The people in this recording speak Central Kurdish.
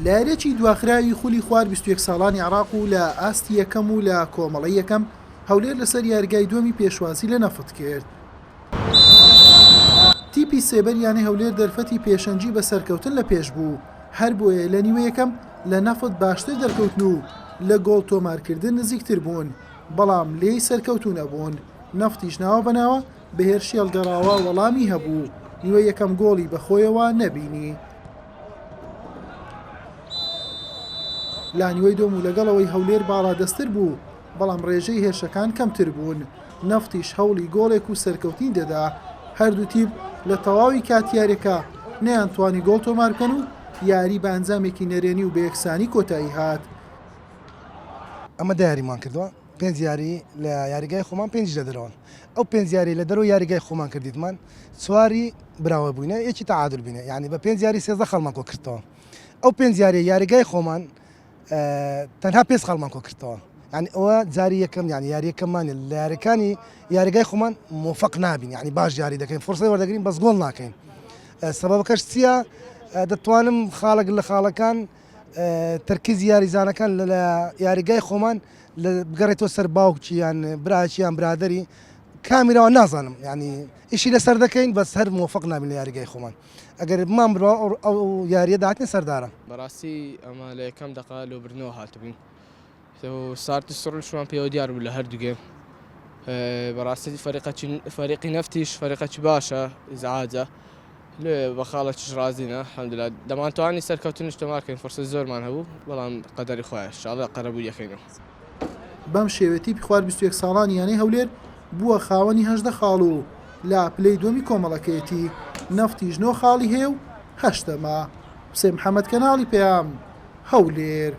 لە یارییەکی دواخراوی خولی خوار 21 ساڵانی عێراق و لە ئاستی یەکەم و لە کۆمەڵەی یەکەم، هەولێر لەسەر یاریگای دووەمی پێشوازی لە نەفت کرد. تیپی سێبەر یانەی هەولێر دەرفەتی پێشەنگی بە سەرکەوتن لە پێش بوو، هەربۆیە لە نیوەی یەکەم لە نەفت باشتر دەرکەوتن و لە گۆڵ تۆمارکردن نزیکتر بوون، بەڵام لێی سەرکەوتوو نەبوون، نەفتیش ناوە بە ناوە بە هێرشی هەڵگەڕاوە وەڵامی هەبوو، نیوەی یەکەم گۆڵی بەخۆیەوە نەبینی. لە نیوەی دووەم و لەگەڵ ئەوەی هەولێر باڵادەستتر بوو، بەڵام رێژەی هێرشەکان کەمتر بوون، نەفتیش هەوڵی گۆڵێک و سەرکەوتنی دەدا، هەردوو تیپ لە تەواوی کاتی یاریەکە نەیانتوانی گۆڵ تۆماربکەن و یاری بە ئەنجامێکی نەرێنی و بە یەکسانی کۆتایی هات. ئەمە دە یاریمان کردووە، پێنج یاری لە یاریگای خۆمان پێنجیش لە دەرەوەن، ئەو پێنج یاری لە دەرەوەی یاریگای خۆمان کردیتمان چواری براوە بووینە یەکی تەعادول بووینە، یانی بە پێنج یاری 13 خاڵمان کۆ کردەوە. ئەو پێنج یاریە یاریگای خۆمان تەنها پێنج خاڵمان کۆ کردەوە. یانی ئەوە جاری یەکەم یانی یاریەکەمان لە یاریەکانی یاریگای خۆمان مۆفەق نابین، یانی باش یاری دەکەین فرسەی وەردەگرین بەس گۆڵ ناکەین. سەبەبەکەش چییە؟ دەتوانم خاڵێک لە خاڵەکان تەرکیزی یاریزانەکان لە یاریگای خۆمان بگەڕێتەوە سەر باوکی یان براکی یان برادری کامیراوە نازانم ینی ئیشی لەسەر دەکەین بەس هەر مۆفق نابین لە یاریگای خۆمان ئەگەر بمان بڕوا ئەو یاریە داهاتنە سەردارە. بەڕاستی ئەمە لە یەکەم دەقە لۆ بردنەوە هاتبووین سارتی سڕشمان پێوە دیار بوو لە هەردوو گێم بەڕاستی فەریقەکی فەریقی نەفتیش فەریقەکی باشە ئیزعاجە لێ بە خاڵێکیش ڕازینە الحمدلله دەمانتوانی سەرکەوتنیش تۆمار کەین فرسەت زۆرمان هەبوو بەڵام قەدەری خوایە ان شاء اللە قەرەبوو یەکەینەوە. بەم شێوەیە تیپی خوار 21 ساڵانی یانەی هەولێر بووە خاوەنی 18 خاڵ و لە پلەی دووەمی کۆمەڵەکەیەتی، نەفتیش نۆ خاڵی هەیە و هەشتەمە. حوسێن محەمەد کەناڵی پەیام، هەولێر.